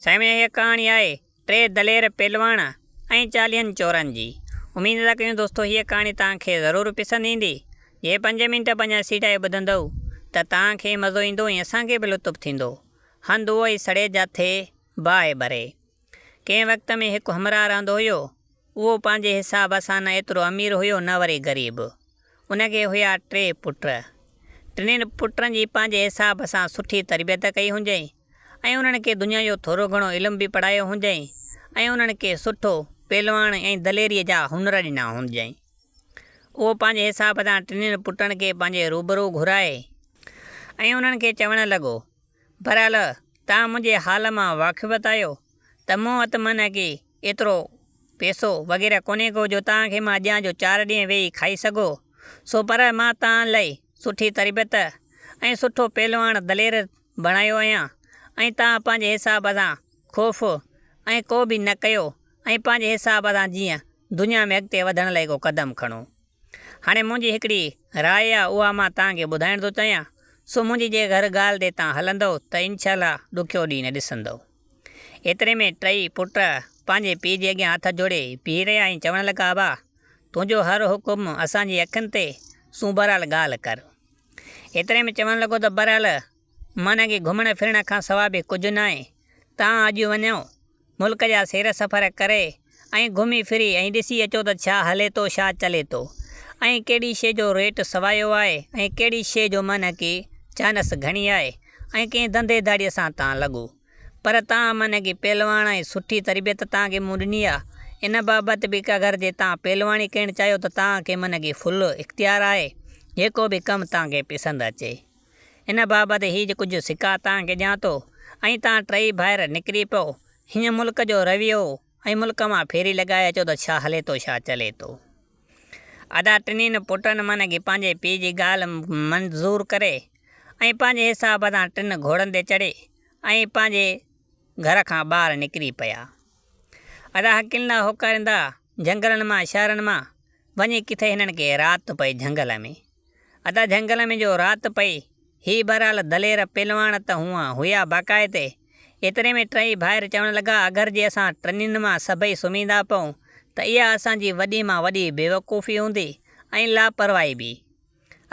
سائين هيء ڪهاڻي آهي ٽي دلير پهلواڻ ۽ چاليهن چورن جي. اميد ٿا ڪيون دوستو هيء ڪهاڻي توهان کي ضرور پسند ايندي. جي پنج منٽ پنهنجا سيڙائي ٻڌندؤ ته توهان کي مزو ايندو ۽ اسان کي به لطف ٿيندو. هنڌ اهو ئي سڙي جاٿي باهه ٻري. ڪنهن وقت ۾ هڪ همراهه رهندو هيو. اهو پنهنجي حساب سان نه ايترو امير هيو نه وري غريب. ان کي هيا ٽي پٽ. ٽنهي پٽن جي پنهنجي حساب سان سٺي تربيت ڪئي هجئين ۽ انهن کي دنيا جو ٿورو گهڻو علم به پڙهايو هجئين ۽ انهن کي سٺو پهلواڻ ۽ دليريء جا هنر ڏنا هجئين. اهو پنهنجي حساب سان ٽنهي پٽن کي پنهنجي روبرو گهرائي ۽ انهن کي چوڻ لڳو، بهرحال توهان منهنجي حال مان واقفيت آهيو ته مون وٽ معنيٰ ڪي ايترو پئسو وغيره ڪونهي ڪو جو توهان کي مان ڏيان جو چار ڏينهن ويهي کائي سگهو، سو پر مان توهان لئي سٺي تربيت ۽ سٺو پهلواڻ دلير بڻايو آهيان ۽ توهان پنهنجي حساب سان خوف ۽ ڪو به نه ڪيو ۽ پنهنجي حساب سان جيئن دنيا ۾ اڳتي وڌڻ لئي ڪو قدم کڻو. هاڻي منهنجي هڪڙي راء آ اها مان توهان کي ٻڌائڻ ٿو چاهيان، سو منهنجي جي هر ڳالهه تي توهان هلندؤ ته انشاء الله ڏکيو ڏينهن نه ڏسندؤ. ايتري ۾ ٽئي پٽ پنهنجي پيء جي اڳيان هٿ جوڙي بيهي رهيا ۽ چوڻ لڳا، ابا! تنهنجو هر حڪم اسان جي اکين تي، سون بهرحال ڳالهه ڪر. ايتري ۾ چوڻ لڳو ته بهرحال معنيٰ ڪي گهمڻ ڦرڻ کان سوا به ڪجهه ناهي، توهان اڄ وڃو، ملڪ جا سير سفر ڪري ۽ گهمي ڦري ۽ ڏسي اچو ته ڇا هلي ٿو ڇا چلي ٿو ۽ ڪهڙي شيء جو ريٽ سوايو آهي ۽ ڪهڙي شيء جو معنيٰ ڪي چانس گهڻي آهي ۽ ڪنهن ڌنڌي ڌاڙيء سان تان لڳو. پر تان معنيٰ ڪي پهلواڻ ۽ سٺي تربيت تان کي مون ڏني آ، ان بابت به ڪا گهر جي تان پهلواڻي ڪرڻ چاهيو ته تان کي معنيٰ ڪي فل اختيار آهي، جيڪو به ڪم تان کي پسند اچي. ان بابت هي ڪجهه سڪا تان کي ڏيان ٿو ۽ تان ٽئي ڀائر نڪري پئو، هن ملڪ جو رويو ۽ ملڪ مان ڦيري لڳائي اچو ته ڇا هلي ٿو ڇا چلي ٿو. ادا ٽنهين پٽن من کي پنهنجي پيء جي ڳالهه منظور ڪري ۽ پنهنجي حساب سان ٽن گهوڙن تي چڙهي ۽ پنهنجي گهر کان ٻاهر نڪري پيا. ادا هڪلندا هوڪاريندا جهنگلن مان شهرن مان وڃي ڪٿي هنن کي رات پئي جهنگل ۾. ادا جهنگل ۾ جو رات پئي، هي بهرحال دلير پهلواڻ ته هونء هيا باقاعدي. ايتري ۾ ٽئي ڀائر چوڻ لڳا، اگر جي اسان ٽنهين مان سڀئي سمهيندا پئون ته اها اسان جي وڏي مان وڏي بيوقوفي هوندي ۽ لاپرواهي به.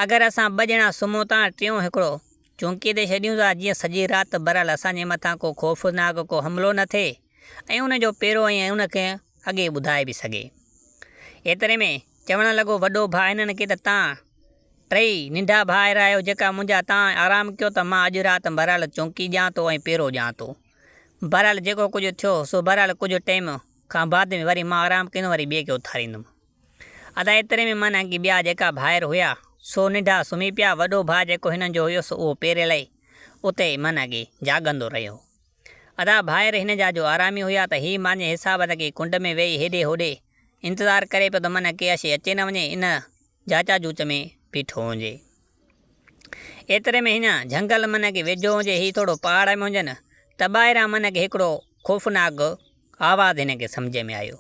اگر اسان ٻه ڄڻا سمهون ٿا ٽيون هڪڙو چونڪيء تي ڇڏيون ٿا جيئن سڄي رات بهرحال اسان جي مٿان ڪو خوفناڪ ڪو حملو نه ٿئي ۽ ان جو پيرو ۽ ان کي اڳي ٻڌائي به سگهي. ايتري ۾ چوڻ لڳو وڏو ڀاء هنن کي ته تان ٽئي ننڍا ڀائر آهيو جيڪا منهنجا تان آرام ڪيو ته مان اڄ رات بهرحال چونڪي ڏيان ٿو ۽ پيرو ڏيان ٿو. بهرحال جيڪو ڪجهه ٿيو سو بهرحال ڪجهه ٽيم کان بعد ۾ وري مان آرام ڪندم وري ٻئي کي اٿاريندم. ادا ايتري ۾ معنيٰ ڪي ٻيا جيڪا ڀائر هيا سو ننڍا سمهي پيا وڏو ڀاء جيڪو هنن جو هيو سو اهو پيري لئي اتي معنيٰ ڪي جاڳندو رهيو. ادا ڀائر هن جا جو آرامي هيا ته هي مانجي حساب ته ڪي ڪنڊ ۾ ويهي هيڏي هوڏي انتظار ڪري پيو ته من ڪي اشي اچي نه وڃي ان جاچا جوچ ۾ بيٺو هجي. ايتري ۾ هن جهنگل من ڪي ويجهو هجي هي ٿورو پهاڙ ۾ هجن ته ٻاهران من ڪي هڪڙو خوفناڪ آواز هن کي سمجهه ۾ آيو.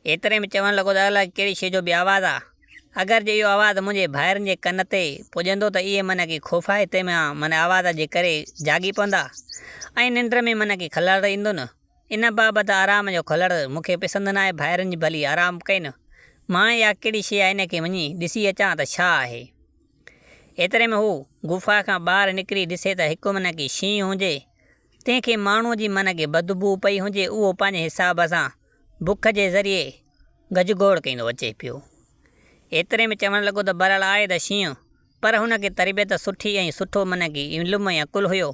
ايتري ۾ چوڻ لڳو ته الائي ڪهڙي شيء جو به آواز آ. اگر جي اهو آواز منهنجي ڀائرن جي ڪن تي پڄندو ته اهي من ڪي خوفائتي مان من آواز جي ڪري جاڳي پوندا ۽ ننڊ ۾ من ڪي خلل ايندن. ان بابت آرام جو خلل مون کي پسند ناهي ڀائرن جي ڀلي آرام ڪين. مان اها ڪهڙي شيء آ ان کي وڃي ڏسي اچان ته ڇا آهي. ايتري ۾ هو غفا کان ٻاهر نڪري ڏسي ته هڪ من ڪي شينهن هجي تنهن کي ماڻهوء جي من کي بدبوء پئي هجي اهو پنهنجي حساب سان بک جي ذريعي گجگوڙ ڪندو اچي پيو. ايتري ۾ چوڻ لڳو ته بهرحال آهي ته شينهن، پر هن کي تربيت سٺي ۽ سٺو من کي علم ۽ عقل هيو.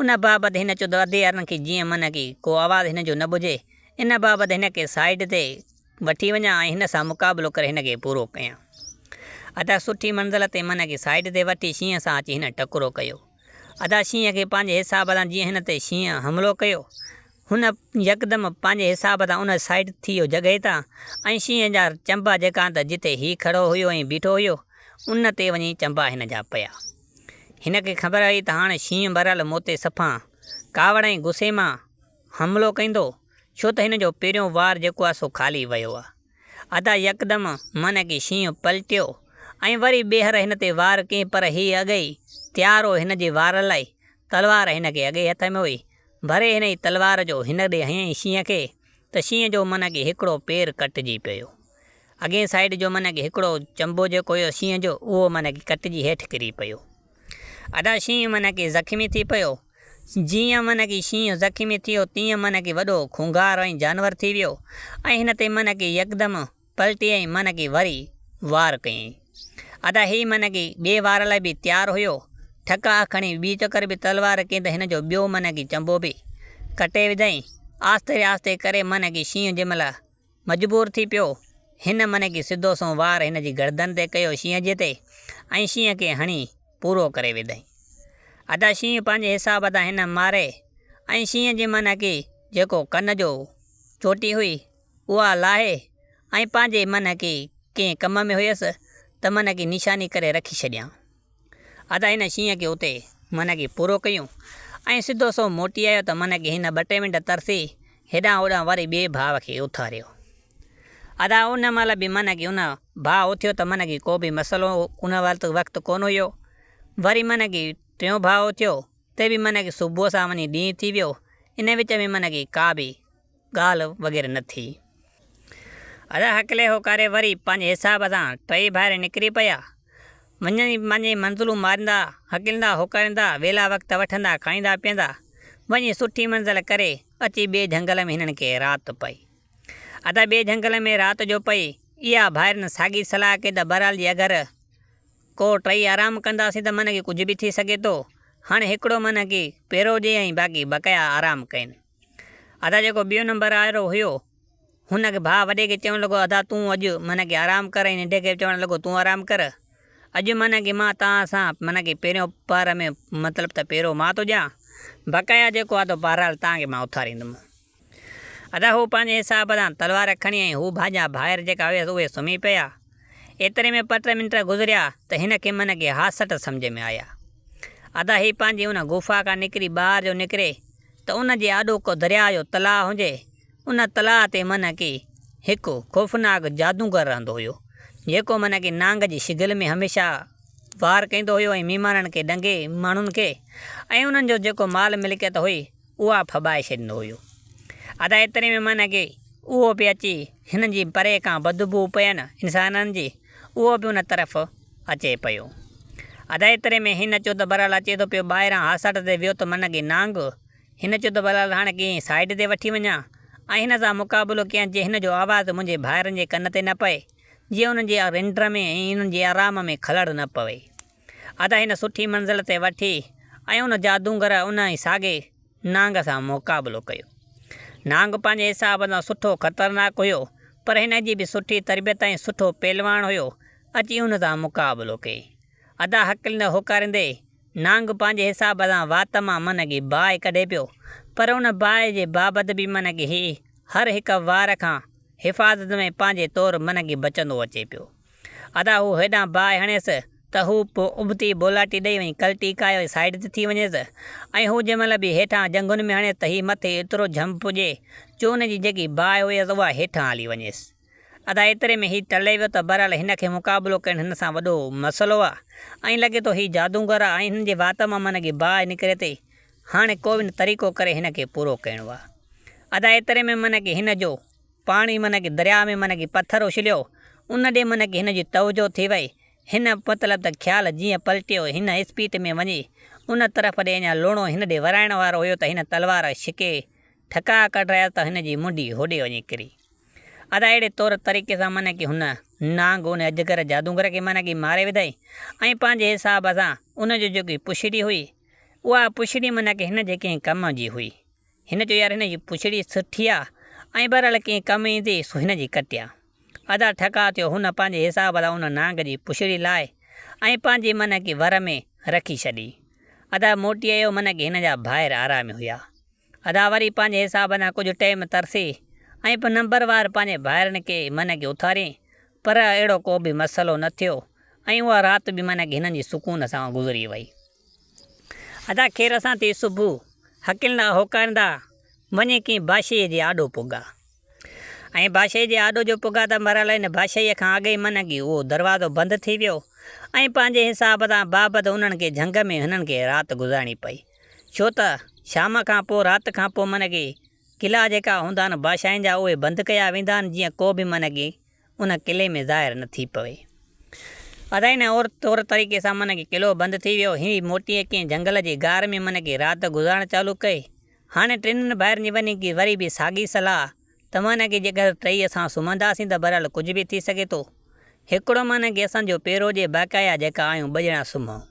ان بابت هن چيو ته ادي يارن کي جيئن من کي ڪو آواز هن جو نه ٻجهي، ان بابت هن کي سائيڊ تي وٺي وڃان ۽ هن سان مقابلو ڪري هن کي پورو ڪيان. ادا سٺي منزل تي من کي سائيڊ تي وٺي شينهن سان اچي هن ٽڪرو ڪيو. ادا شينهن کي پنهنجي حساب سان جيئن هن تي شينهن حملو ڪيو، هن يڪدم پنهنجي حساب سان ان سائيڊ ٿي ويو جڳهه تان ۽ شينهن جا چنبا جيڪا ته جتي هي کڙو هيو ۽ بيٺو هيو ان تي وڃي چنبا هن جا پيا. هن کي خبر هئي ته هاڻ شينهن بهرحال مون تي صفا ڪاوڙ ۽ غصي مان حملو ڪندو ڇو ته هن جو پهريون وار جيڪو آهي سو خالي ويو آهي. ادا يڪدم من کي شينهن پلٽيو ۽ وري ٻيهر هن تي وار ڪيائين پر هي اڳئي تيار هو هن جي وار لاء تلوار هن کي اڳئي هٿ ۾ هئي. ڀري هن جي تلوار جو هن ڏي هنيائين شينهن کي ته شينهن جو من اڳي هڪڙو پير ڪٽجي پيو. اڳئين سائيڊ جو من اڳي هڪڙو چنبو جيڪو هيو شينهن جو اهو من اڳي ڪٽجي هيٺ ڪري پيو. ادا شينهن من اڳي زخمي ٿي پيو. جيئن من اڳي شينهن زخمي ٿيو تيئن من اڳي وڏو خونگار ۽ جانور ٿي ويو ۽ هن تي من اڳي يڪدم پلٽي ۽ من اڳي وري وار ڪيائين. ادا هي من اڳي ٻئي وار لاء به تيار هيو. ٺڪاء کڻي ٻي چڪر به تلوار ڪئين ته هن جو ٻيو من اڳي چنبو به ڪٽي وڌائين. آهستي آهستي ڪري من اڳي شينهن جنهن مهل مجبور ٿي پيو، هن من اڳي سڌو سنئون وار هن جي گردن تي ڪيو شينهن جي تي ۽ شينهن کي هڻي پورو ڪري وڌائين. ادا شينهن پنهنجي حساب تان هن ماري ۽ شينهن جي من اڳي جيڪو ڪن جو چوٽي هئي اها لاهي ۽ پنهنجي من کي ڪنهن ڪم ۾ هيس ته من کي نشاني ڪري رکي ڇڏيان. ادا هن شينهن کي اتي من کي پورو ڪيون ۽ سڌو سنئون موٽي آيو ته من کي هن ٻه ٽي منٽ ترسي هيڏانهن هوڏانهن وري ٻئي ڀاء کي اٿاريو. ادا ان مهل به من کي ان ڀاء اٿيو ته من کي ڪو به مسئلو ان وقت ڪونه هيو. وري من کي ٽيون ڀاء اٿيو ته به من کي صبح سان وڃي ڏينهن ٿي ويو ان وچ ۾ من کي ڪا به ڳالهه وغيره نه ٿي. ادا هڪلي هوڪاري وري پنهنجي حساب سان ٽئي ڀائر نڪري پيا. وڃي پنهنجي منزلون ماريندا، هڪليندا هوڪاريندا، ويلا وقت وٺندا، کائيندا پيئندا، وڃي سٺي منزل ڪري اچي ٻئي جهنگل ۾ هنن کي رات پئي. ادا ٻئي جهنگل ۾ رات جو پئي، اها ڀائرن ساڳي صلاح ڪئي ته بهرحال جي اگر ڪو ٽئي آرام ڪنداسين ته من کي ڪجهه به ٿي سگهي ٿو، هاڻي هڪڙو من کي پيرو ڏي ۽ باقي بقايا آرام ڪين. ادا جيڪو ٻيو نمبر آيو هيو هن کي ڀاء وڏي کي چوڻ لڳو ادا تون اڄ من کي آرام ڪر ۽ ننڍي کي به چوڻ لڳو تون آرام ڪر اڄ من کي مان توهان سان من کي پهريون پهر ۾ مطلب ته پهرو مان ٿو ڏيان بقايا جيڪو آ تو بهرحال توهان کي مان اٿاريندم. ادا هو پنهنجي حساب سان تلوار کڻي ۽ هو ڀاڄا ڀائر جيڪا هيس اهي سمهي پيا. ايتري ۾ ٻه ٽي منٽ گذريا ته هن کي من کي هاسٽ سمجهه ۾ آيا. ادا هي پنهنجي ان غفا کان نڪري ٻاهر جو نڪري ته ان جي آڏو ڪو درياء جو تلاء هجي، ان تلاء تي من ڪي هڪ خوفناڪ جادوگر رهندو هيو، جيڪو من ڪي نانگ جي شگل ۾ هميشه وار ڪندو هيو ۽ مهمانن کي ڏنگي ماڻهن کي ۽ انهن جو جيڪو مال ملڪيت هئي اها ڦٻائي ڇڏيندو هيو. ادا ايتري ۾ من ڪي اهو به اچي هن جي پري کان بدبوء پين انسانن جي اهو به ان طرف اچي پيو. ادا ايتري ۾ هن چيو ته بهرحال اچي ٿو پيو ٻاهران هاساٽ تي ويو ته من ڪي نانگ هن چيو ته بهرحال هاڻ ڪنهن سائيڊ تي وٺي وڃان ۽ هن سان مقابلو ڪيان جي هن جو آواز منهنجي ڀائرن جي ڪن تي نه پئي جيئن انهن جي رنڊ ۾ ۽ انهن جي آرام ۾ خلل نه پوي. ادا هن سٺي منزل تي وٺي ۽ ان جادونگر ان ئي ساڳي نانگ سان مقابلو ڪيو. نانگ پنهنجي حساب سان سٺو خطرناڪ هيو پر هن جي به سٺي تربيت ۽ سٺو پهلواڻ هيو اچي ان سان مقابلو ڪيائين. ادا هڪلندي هوڪاريندي نانگ پنهنجي حساب سان وات مان من کي باهه ڪڍي پيو پر ان باهه جي بابت به من کي هي هر هڪ وار کان حفاظت ۾ پنهنجي طور من کي بچندو اچي پيو. ادا هو هيڏانهن باهه هڻيس ته هو پوء ابتي بولاٽي ڏئي وڃي ڪلٽي ڪاهي وري سائيڊ تي ٿي وڃيس ۽ هو جنهن مهل به هيٺان ڄنگهن ۾ هڻيس ته هي مٿي ايترو جهنپ پڄي جو ان جي جيڪي باهه هيس اها هيٺان هلي وڃيس. ادا ايتري ۾ هي ٽلي ويو ته بهرحال هن کي مقابلو ڪرڻ هن سان وڏو مسئلو آ ۽ لڳي ٿو هي جادونگر آ ۽ هن جي وات مان من کي باهه نڪري ٿي هاڻي ڪو به نه طريقو ڪري هن کي پورو ڪرڻو آ. ادا ايتري ۾ من کي هن جو پاڻي من ڪي درياء ۾ من ڪي پٿر اڇليو، ان ڏي من ڪي هن جي توجهه ٿي وئي. هن مطلب ته خيال جيئن پلٽيو، هن اسپيٽ ۾ وڃي ان طرف ڏي اڃا لوڻو هن ڏي ورائڻ وارو هيو ته هن تلوار ڇڪي ٺڪاء ڪڍرايس ته هن جي منڍي هوڏي وڃي ڪري. ادا اهڙي طور طريقي سان من ڪي هن نانگ ان اجگر جادونگر کي من ڪي ماري وڌائين ۽ پنهنجي حساب سان ان جو جيڪي پڇڙي هئي، اها پڇڙي من ڪي هن جي ڪنهن ڪم جي هئي. هن چيو يار هن جي پڇڙي سٺي آ ۽ بهرحال ڪنهن ڪم ايندي سو هن جي ڪٽيان. ادا ٺڪاء ٿيو هن پنهنجي حساب سان ان نانگ جي پڇڙي لاهي ۽ پنهنجي من کي ور ۾ رکي ڇڏي. ادا موٽي آيو من کي هن جا ڀائر آرامي هيا. ادا وري پنهنجي حساب سان ڪجهه ٽيم ترسي ۽ پوء نمبر وار پنهنجي ڀائرن کي من کي اٿارين پر اهڙو ڪو به مسئلو نه ٿيو ۽ اها رات به من کي هنن جي سڪون سان گذري وئي. ادا خير سان ٿي صبح هڪلندا هوڪاريندا وڃي ڪنهن بادشاهيء جي آڏو پڳا. ۽ بادشاهيء جي آڏو جو پڳا ته بهرحال ان بادشاهيء کان اڳ ئي من ڪي اهو دروازو بند ٿي ويو ۽ پنهنجي حساب سان بابت انهن کي جهنگ ۾ هنن کي رات گذارڻي پئي. ڇو ته شام کان پوء رات کان پوء معنيٰ ڪي قلعا جيڪا هوندا آهن بادشاهين جا اهي بند ڪيا ويندا آهن جيئن ڪو به معنيٰ ڪي ان قلعي ۾ ظاهر نه ٿي پوي. ادا ان اور طور طريقي سان معنيٰ ڪي قلعو بند ٿي ويو. هي موٽي ڪنهن جهنگل جي غار ۾ معنيٰ ڪي رات گذارڻ چالو ڪئي. هاڻي ٽنهن ڀائرن جي وڃي ڪي وري به ساڳي صلاح ته معنيٰ ڪي جيڪر ٽئي اسان سمهنداسين ته بهرحال ڪجهه به ٿي سگهي ٿو. هڪڙو معنيٰ ڪي اسان جو پيرو ڏي باقايا جيڪا آهيون ٻه ڄڻا سمهون.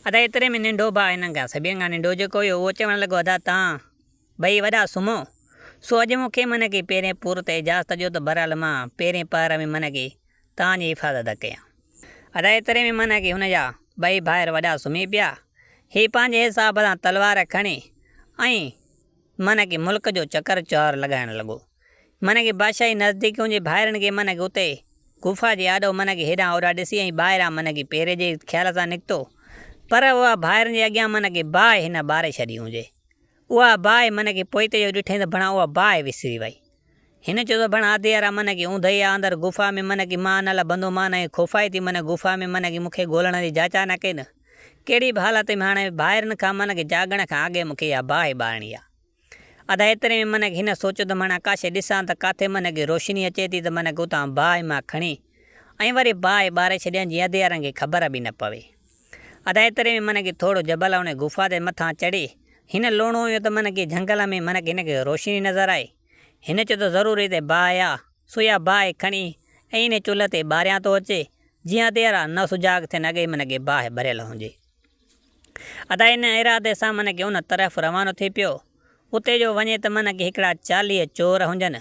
ادا ايتري ۾ ننڍو ڀاء هنن کان سڀني کان ننڍو جيڪو هيو اهو چوڻ لڳو ادا تان ٻئي وڏا سمهو سو اڄ مون کي معنيٰ ڪي پهرين پور ته اجازت ڏيو ته بهرحال مان پهرين پهر ۾ معنيٰ ڪي تان جي حفاظت ڪيان. ادا ايتري ۾ معنيٰ ڪي هن جا ٻئي ڀائر وڏا سمهي پيا. هي پنهنجي حساب سان تلوار کڻي ۽ معنيٰ ڪي ملڪ جو چڪر چار لڳائڻ لڳو. معنيٰ ڪي بادشاهي نزديڪ هن جي ڀائرن کي معنيٰ ڪي اتي غفا جي آڏو معنيٰ ڪي هيڏانهن هوڏانهن ڏسي ۽ ٻاهران معنيٰ ڪي پهري جي خيال سان نڪتو. پر اها ڀائرن جي اڳيان معنيٰ ڪي باهه هن ٻاري ڇڏي هجي. اها باهه معنيٰ ڪي پوئتي جو ڏٺائين ته ڀڻا اها باهه وسري وئي. هن چيو ته ڀڻا اڌ يارا معنيٰ ڪي اوندهه آ اندر غفا ۾ معنيٰ ڪي مان نه لڀندو مان ۽ خوفائي ٿي معنيٰ غفا ۾ معنيٰ ڪي مون کي ڳولڻ جي جاچا نه ڪين. ڪهڙي به حالت ۾ هاڻي ڀائرن کان معنيٰ ڪي جاڳڻ کان اڳي مون کي اها باهه ٻارڻي آ. ادا ايتري ۾ معنيٰ ڪي هن سوچيو ته معنيٰ ڪا شيء ڏسان ته ڪاٿي معنيٰ ڪي روشني اچي ٿي ته معنيٰ ڪي اتان باهه مان کڻي ۽ وري باهه ٻاري ڇڏيان جيئن اڌ يارن کي خبر به نه پوي. ادا ايتري ۾ معنيٰ ڪي ٿورو جبل انهي غفا جي مٿان چڙهي هن لوڻو هنيو ته معنيٰ ڪي جهنگل ۾ معنيٰ ڪي هن کي روشني نظر آئي. هن چيو ته ضرور هتي باهه آ، سو اها باهه کڻي ۽ انهي چلهه تي ٻاريان ٿو اچي، جيئن اڌيارا نه سجاڳ ٿين اڳ ئي من کي باهه ٻريل هجي. ادا ان ارادي سان من کي ان طرف روانو ٿي پيو. اتي جو وڃي ته من کي هڪڙا 40 چور هجن.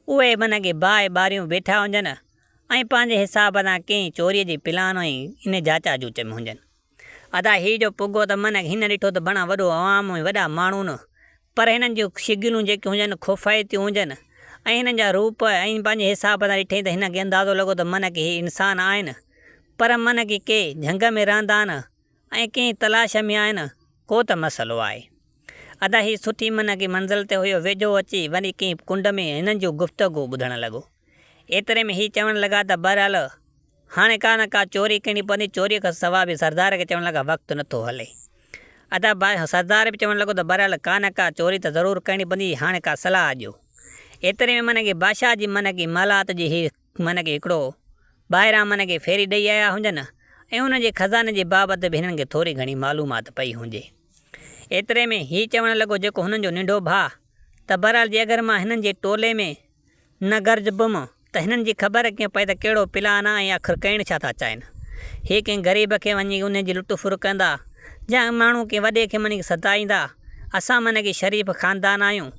اهي من کي باهه ٻاريون ويٺا هجن ۽ پنهنجي حساب سان ڪنهن چوريء جي پلان ۽ ان جاچا جوچ ۾ هجن. ادا هي جو پڳو ته من هن ڏٺو ته بڻا وڏو عوام ۽ وڏا ماڻهو نه پر هنن جون شگلون جيڪي هجن خوفائتيون هجن ۽ هنن جا روپ ۽ پنهنجي حساب سان ڏٺئين ته هن کي اندازو لڳو ته من ڪي هي انسان آهن پر من ڪي ڪي جهنگ ۾ رهندا آهن ۽ ڪنهن تلاش ۾ آهن ڪو ته مسئلو آهي. ادا هي سٺي من ڪي منزل تي هيو ويجهو اچي وري ڪنهن ڪنڊ ۾ هنن جون گفتگو ٻڌڻ لڳو. ايتري ۾ هي چوڻ لڳا ته بهرحال هاڻي ڪا نه ڪا چوري ڪرڻي پوندي، چوريء کان سوا به سردار کي چوڻ لڳا وقت نه ٿو هلي. ادا سردار به چوڻ لڳو ته بهرحال ڪا نه ڪا چوري ته ضرور ڪرڻي پوندي، هاڻي ڪا صلاح ڏيو. ايتري ۾ من ڪي بادشاهه جي من ڪي محلات جي هي من ڪي هڪڙو ٻاهران من ڪي ڦيري ڏئي آيا هجن ۽ ان جي خزاني جي بابت به هنن کي ٿوري گهڻي معلومات پئي هجي. ايتري ۾ هي چوڻ لڳو جيڪو هنن جو ننڍو ڀاء ته بهرحال جي اگر مان هنن جي ٽولي ۾ نه گرجبم ته هنن جي خبر ڪيئن پئي ته ڪهڙو پلان آ ۽ آخر ڪرڻ ڇا ٿا چاهين. هي ڪنهن غريب کي وڃي انهي جي لٽ ڦر ڪندا يا ماڻهو ڪنهن وڏي کي معني ستائيندا. اسان معني ڪي شريف خاندان آهيون.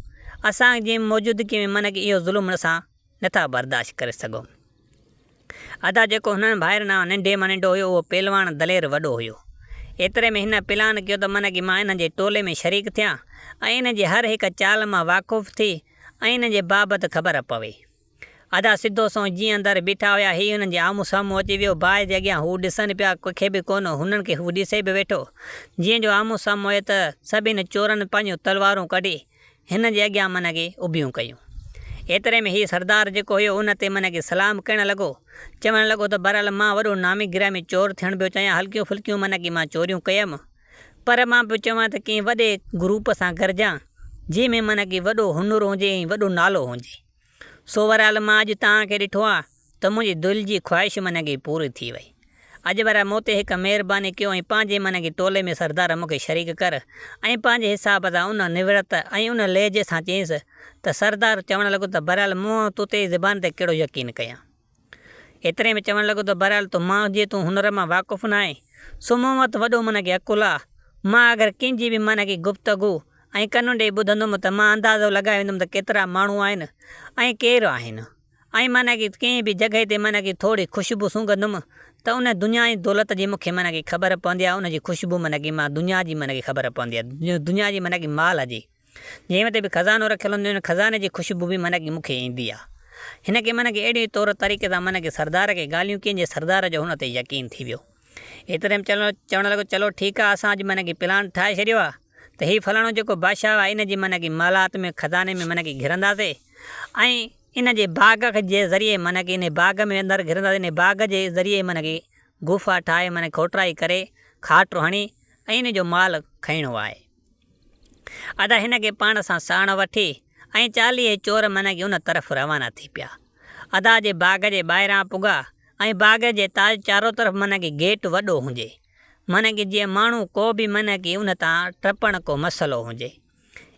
اسان جي موجودگي ۾ معني ڪي اهو ظلم اسان نٿا برداشت ڪري سگهون. ادا جيڪو هنن ڀائرن مان ننڍي مان ننڍو هيو اهو پهلواڻ دلير وڏو هيو. ايتري ۾ هن پلان ڪيو ته من ڪي مان انهن جي ٽولي ۾ شريڪ ٿيان ۽ انهن جي هر هڪ چال مان واقف ٿي ۽ انهن جي بابت خبر پوي. ادا سڌو سنئون جيئن اندر بيٺا هيا هي انهن جي آمهون سامهون اچي ويو باهه جي اڳيان هو ڏسن پيا ڪنهن کي به ڪونه هنن کي هو ڏسي به ويٺو. جيئن جو آمهون سامهون آيو ته سڀني چورن پنهنجون تلوارون ڪڍي هن جي اڳيان من کي اڀيون ڪيون. ايتري ۾ هي سردار جيڪو هيو ان تي من کي سلام ڪرڻ لڳو. چوڻ لڳو ته بهرحال مان وڏو نامي گرامي چور ٿيڻ پيو چاهيان هلڪيون ڦلڪيون من کي مان چوريون ڪيم پر مان پيو چوان ته ڪنهن وڏي گروپ سان گڏجان جنهن ۾ من کي وڏو هنر هجي ۽ وڏو نالو هجي. سو بهرحال مان اڄ توهان کي ڏٺو آ ته منهنجي دل جي خواهش من کي پوري ٿي وئي. اڄ وري مون تي هڪ مهرباني ڪيو ۽ پنهنجي من کي ٽولي ۾ سردار مون کي شريڪ ڪر ۽ پنهنجي حساب سان ان نوڙت ۽ ان لهجي سان چيس ته سردار چوڻ لڳو ته بهرحال مون تو تي زبان تي ڪهڙو يقين ڪيان. ايتري ۾ چوڻ لڳو ته بهرحال تو مان جي تون هنر مان واقف ناهين سو مون وٽ وڏو من کي عقل آ مان اگر ڪنهن جي به من کي گفتگو ۽ ڪن ڏئي ٻڌندم ته مان اندازو لڳائي ويندم ته ڪيترا ماڻهو آهن ۽ ڪير آهن. ۽ معنيٰ ڪي ڪنهن به جڳهه تي معنيٰ ڪي ٿوري خوشبو سونگهندم ته ان دنيا جي دولت جي مون کي معنيٰ ڪي خبر پوندي آهي ان جي خوشبو معنيٰ ڪي مان دنيا جي معنيٰ ڪي خبر پوندي آهي دنيا جي معنيٰ ڪي مال جي جنهن وٽ به خزانو رکيل هوندو ان خزاني جي خوشبو به معنيٰ ڪي مون کي ايندي آهي هن کي معنيٰ ڪي اهڙي طور طريقي سان معنيٰ ڪي سردار کي ڳالهيون ڪين جي سردار جو هن تي يقين ٿي ويو ايتري ۾ چوڻ لڳو چلو ٺيڪ آهي اسان اڄ معنيٰ ڪي پلان ٺاهي ڇڏيو آهي ته هي فلاڻو جيڪو بادشاهه آهي ان جي معنيٰ ڪي محلات ۾ خزاني ۾ معنيٰ ڪي گهرنداسي ۽ ان جي باغ جي ذريعي معنيٰ ڪي انهي باغ ۾ اندر گهرندا ته انهي باغ جي ذريعي معنيٰ ڪي غفا ٺاهي معنيٰ کوٽرائي ڪري کاٽ هڻي ۽ ان جو مال کڻڻو آهي. ادا هن کي پاڻ سان ساڻ وٺي ۽ 40 چور معنيٰ ڪي ان طرف روانا ٿي پيا. ادا جي باغ جي ٻاهران پڳا ۽ باغ جي تاج چارو طرف معنيٰ ڪي گيٽ وڏو هجي. معنيٰ ڪي جيئن ماڻهو ڪو به معنيٰ ڪي ان تان ٽپڻ ڪو مسئلو هجي.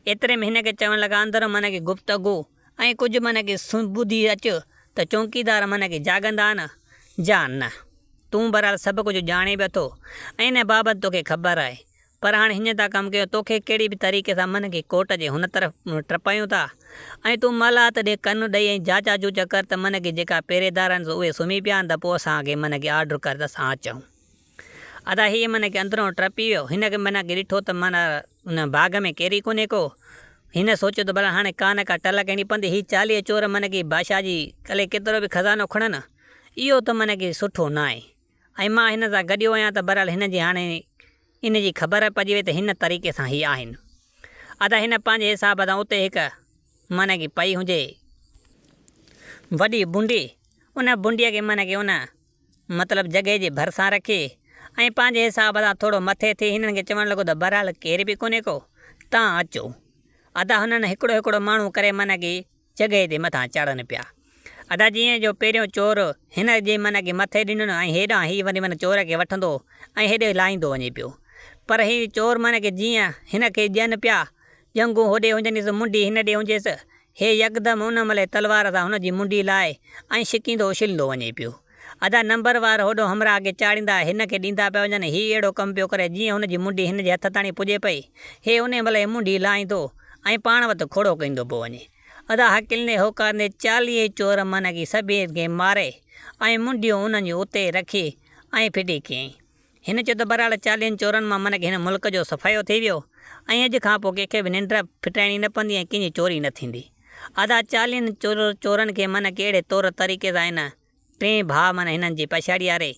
ايتري ۾ هن کي چوڻ لڳا اندر معنيٰ ڪي گفتگو ۽ ڪجهه معنيٰ ڪي ٻڌي اچ ته چونڪيدار معنيٰ ڪي جاڳندا نه جا نه. تون بهرحال سڀ ڪجهه ڄاڻين به اٿو ۽ ان بابت توکي خبر آهي. پر هاڻي هيئن ٿا ڪم ڪيون، توکي ڪهڙي به طريقي سان من کي ڪوٽ جي هن طرف ٽپايون ٿا ۽ تون محلات ڏي ڪن ڏئي ۽ جاچا جوچا ڪر ته من کي جيڪا پهريدار آهن سو اهي سمهي پيا آهن ته پوء اسان کي من کي آرڊر ڪر ته اسان اچون. ادا هيء من کي اندرون ٽپي ويو. هن کي من کي ڏٺو ته من ان باغ ۾ ڪير ئي ڪونهي ڪو. هن سوچيو ته ڀلا هاڻي ڪا نه ڪا ٽل ڪرڻي پوندي. هي 40 چور من کي بادشاهه جي الائي ڪيترو به خزانو کڻن، اهو ته من کي سٺو ناهي. ۽ مان هن سان گڏيو آهيان ته بهرحال هن جي هاڻي ان جي خبر پئجي وئي ته هن طريقي سان هي آهن. ادا هن پنهنجي حساب سان اتي هڪ معنيٰ ڪي پئي هجي وڏي بنڊي، ان بنڊيء کي معنيٰ ڪي ان مطلب جڳهه جي ڀرسان رکي ۽ پنهنجي حساب سان ٿورو مٿي ٿي هنن کي چوڻ لڳو ته بهرحال ڪير به ڪونهي ڪو، تان اچو. ادا هنن هڪڙو هڪڙو ماڻهو ڪري معنيٰ ڪي جڳهه تي مٿان چاڙهن پيا. ادا جيئن جو پهريون چور هن جي من کي مٿي ڏنن ۽ هيڏانهن هي وري من چور کي وٺندو ۽ هيڏي لاهيندو وڃي پيو. پر هي چور من کي جيئن هن کي ڏين پيا، ڄنگهون هوڏي هجنيس منڍي هن ڏي هجيس، هي يڪدم ان مهل تلوار سان هن جي منڍي لاهي ۽ شڪيندو اڇليندو وڃي پيو. ادا نمبر وار هوڏو همراهه کي چاڙهيندا هن کي ڏيندا پيا وڃن، هي اهڙو ڪم پيو ڪري جيئن هن جي منڍي هن جي هٿ تاڻي پڄي پئي، هي انهي مهل هي منڍي لاهيندو ۽ پاڻ وت کوڙو ڪيندو پيو وڃي. ادا هڪلندي هوڪارندي 40 چور من کي سڀني کي ماري ۽ منڍيون انهن جون اتي رکي ۽ ڦٽي ڪيائين. هن چيو ته بهرحال 40 چورن مان من کي هن ملڪ جو صفايو ٿي ويو ۽ اڄ کان پوء ڪنهن کي به ننڊ ڦٽائڻي نه پوندي ۽ ڪنهن جي چوري نه ٿيندي. ادا 40 چورن کي من کي اهڙي طور طريقي سان هن ٽئين ڀاء من هنن جي پڇاڙي واري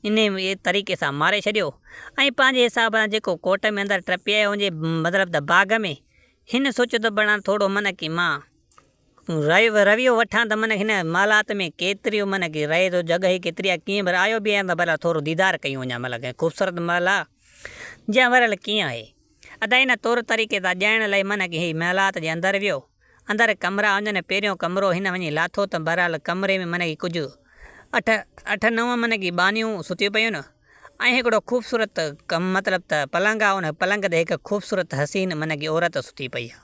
انهيء طريقي سان ماري ڇڏيو ۽ پنهنجي حساب سان جيڪو ڪوٽ ۾ اندر ٽپي آيو هجي مطلب ته باغ ۾، هن سوچيو ته بڻان ٿورو من ڪي مان رويو وٺان ته من هن محلات ۾ ڪيتريون من ڪي رهي ٿو جڳهه ئي ڪيتري آهي ڪيئن ڀر آيو به آهيان ته ڀلا ٿورو ديدار ڪيون وڃان مطلب ڪنهن خوبصورت محل آ جا ورل ڪيئن آهي. ادا ان طور طريقي سان ڄاڻڻ لاء من ڪي هي محلات جي اندر ويو. اندر ڪمرا هجن پهريون ڪمرو هن وڃي لاٿو ته بهرحال ڪمري ۾ من ڪي ڪجهه اٺ اٺ نو من ڪي ٻانهيون ستيون پيون ۽ هڪڙو خوبصورت مطلب ته پلنگ آ ان پلنگ تي هڪ خوبصورت حسين من ڪي عورت ستي پئي آ.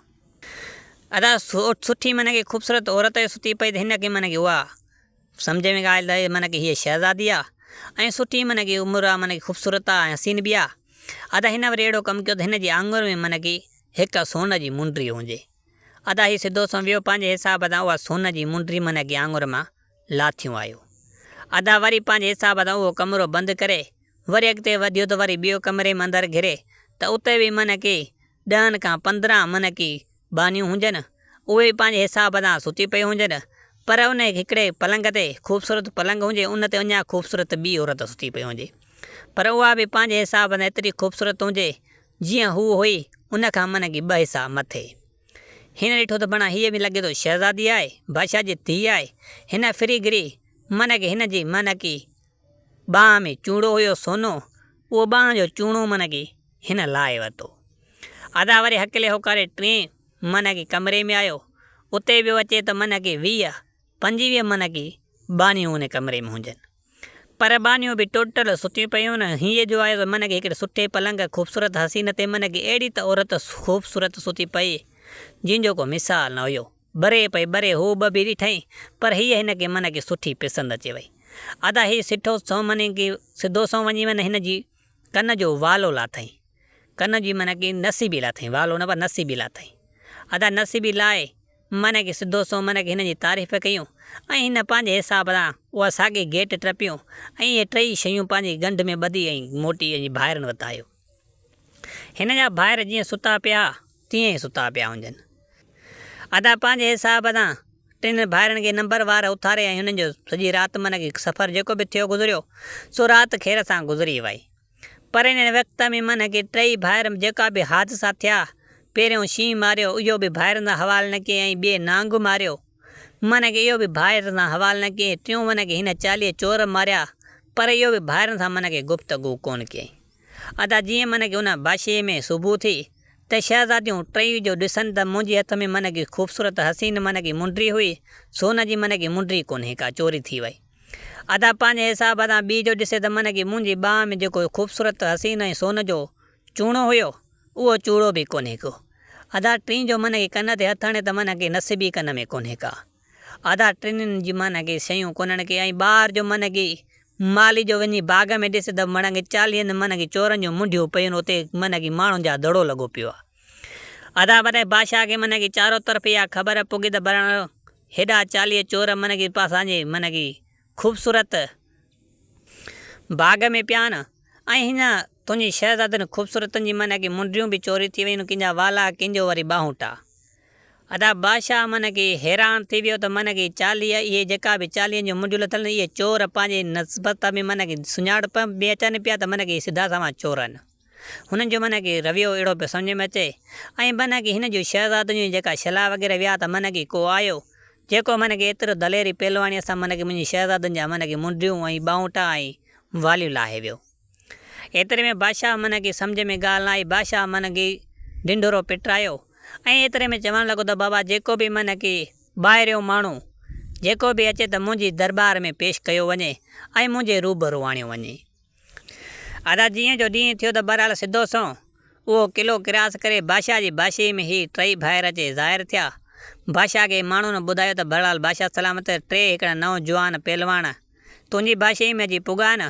ادا سٺي من ڪي خوبصورت عورت ستي پئي ته هن کي من ڪي اها سمجهه ۾ ڳالهه ته من ڪي هيء شهزادي آ ۽ سٺي من ڪي عمر آ من ڪي خوبصورت آ ۽ حسين به آ. ادا هن وري اهڙو ڪم ڪيو ته هن جي آڱر ۾ من ڪي هڪ سون جي منڊي هجي. ادا هي سڌو سنئون ويو پنهنجي حساب سان اها سون جي منڊي من ڪي آڱر مان لاٿيون آيو. ادا وري پنهنجي حساب سان اهو ڪمرو بند ڪري وري اڳتي وڌيو ته وري ٻيو ڪمري ۾ اندر گهري ته اتي به من ڪي ڏهن کان 15 من ڪي ٻانهيون هجن، اهي به پنهنجي حساب سان ستيون پيون هجن، پر انهيء هڪڙي پلنگ تي خوبصورت پلنگ هجي، ان تي اڃا خوبصورت ٻي عورت ستي پئي هجي، پر اها به پنهنجي حساب سان ايتري خوبصورت هجي، جيئن هوء هئي، ان کان من ڪي ٻه حصا مٿي. هن ڏٺو ته بڻا هيء به لڳي ٿو شهزادي آهي، بادشاهه جي ڌيء آهي. هن ڦري گهري من ڪي هن جي من ڪي ٻانهن ۾ چوڙو هيو سونو، اهو ٻانهن جو چوڙو من ڪي هن لاهي ورتو. ادا وري هڪلي هوڪاري ٽئين من ڪي ڪمري ۾ آيو. اتي ويو اچي ته من ڪي 20، 25 من ڪي ٻانهيون ان ڪمري ۾ هجن. پر ٻانهيون به ٽوٽل ستيون پيون هن. هيء جو آيو ته من ڪي هڪڙي سٺي پلنگ خوبصورت حسين تي من ڪي اهڙي ته عورت خوبصورت ستي پئي، جنهن جو ڪو مثال نه هيو. ٻري پئي ٻري هو ٻه به ڏٺائين، پر هيء هن کي من ڪي سٺي پسند اچي وئي. ادا هي سٺو سنئون من ڪي سڌو سنئون وڃي من هن جي ڪن جو والو لاٿائين. ڪن جي معنيٰ ڪي نصيبي لاٿائين، والو نه پر نصيبي لاٿائين. ادا نصيبي لاء معنيٰ ڪي سڌو سنئون معنيٰ ڪي هن جي تعريف ڪيون ۽ هن پنهنجي حساب سان اها ساڳي گيٽ ٽپيون ۽ اهي ٽئي شيون پنهنجي ڳنڍ ۾ ٻڌي ۽ موٽي وڃي ڀائرن وٽ آيو. هن جا ڀائر جيئن ستا پيا تيئن ئي ستا پيا هجن. ادا پنهنجي حساب سان ٽن ڀائرن کي نمبر وار اٿاري ۽ هنن جو سڄي رات معنيٰ ڪي سفر جيڪو به ٿيو گذريو سو رات خير سان گذري وئي. پر ان وقت ۾ من ڪي ٽئي ڀائر جيڪا به حادثا ٿيا، پهريون شينهن ماريو اهو به ڀائرن سان حوال نه ڪيائين ۽ ٻئي نانگ ماريو من ڪي اهو به ڀائرن سان حوال نه ڪيائين، ٽيون من ڪي هن 40 چور ماريا پر اهو به ڀائرن سان من ڪي گفتگو ڪونه ڪيائين. ادا جيئن من ڪي ان بادشاهي ۾ صبح ٿي ته شهزاديون ٽئي جو ڏسن ته منهنجي هٿ ۾ من ڪي خوبصورت حسين من ڪي منڊري هئي، سون جي من ڪي منڊري ڪونهي ڪا چوري ٿي وئي. ادا پنهنجي حساب سان ٻي جو ڏسي ته من ڪي منهنجي ٻانهن ۾ جيڪو خوبصورت حسين ۽ سون جو چوڻو هيو، اهو چوڙو به ڪونهي ڪو. ادا ٽين جو من ڪي ڪن تي هٿ هڻي ته من ڪي نس به ڪن ۾ ڪونهي ڪا. ادا ٽنهين جي من ڪي شيون ڪونهن ڪي ۽ ٻاهر جو من ڪي مالهي جو وڃي باغ ۾ ڏس ته من ڪي چاليهن من ڪي چورن جون منڍيون پيون اتي من ڪي ماڻهن جا دڙو لڳو پيو آ. ادا وري بادشاهه کي من ڪي چارو طرف اها خبر پڳي ته برڻ هيڏا 40 چور من ڪي پاسان جي من ڪي خوبصورت باغ ۾ پيا آهن ۽ هن تنهنجي شهزادن خوبصورتن جي من ڪي منڊيون به چوري ٿي ويون ڪن جا والا ڪن جو وري ٻانهوٽا. ادا بادشاهه من ڪي حيران ٿي ويو ته من ڪي 40 اهي جيڪا به چاليهن جون منڊيون لٿل آهن اهي چور پنهنجي نسبت ۾ من ڪي سڃاڻپ ۾ اچن پيا ته من ڪي سڌا سنوان چور آهن. هنن جو من ڪي رويو اهڙو پيو سمجهه ۾ اچي ۽ من ڪي هن جون شهزادن جون جيڪا شلا وغيره ويا ته من ڪي ڪو آيو جيڪو من ڪي ايترو دليري پهلواڻيء سان من ڪي منهنجي شهزادن جا من ڪي منڊيون ۽ ٻانهوٽا ۽ واليون لاهي ويو. ايتري ۾ بادشاهه من ڪي سمجهه ۾ ڳالهه نه آئي بادشاهه من ڪي ڍنڍورو پٽرايو ۽ ايتري ۾ چوڻ لڳو ته بابا جيڪو به من ڪي ٻاهريون ماڻهو جيڪو به اچي ته منهنجي درٻار ۾ پيش ڪيو وڃي ۽ منهنجي روبرو آڻيو وڃي. ادا جيئن جو ڏينهن ٿيو ته بهرحال سڌو سنئون اهو قلعو ڪراس ڪري بادشاهه جي بادشاهي ۾ هي ٽئي ڀائر اچي ظاهر ٿيا. بادشاهه کي ماڻهن ٻڌايو ته بهرحال بادشاهه سلامت ٽي هڪڙا نو جوان پهلواڻ تنهنجي بادشاهي ۾ اچي پڳا آهن،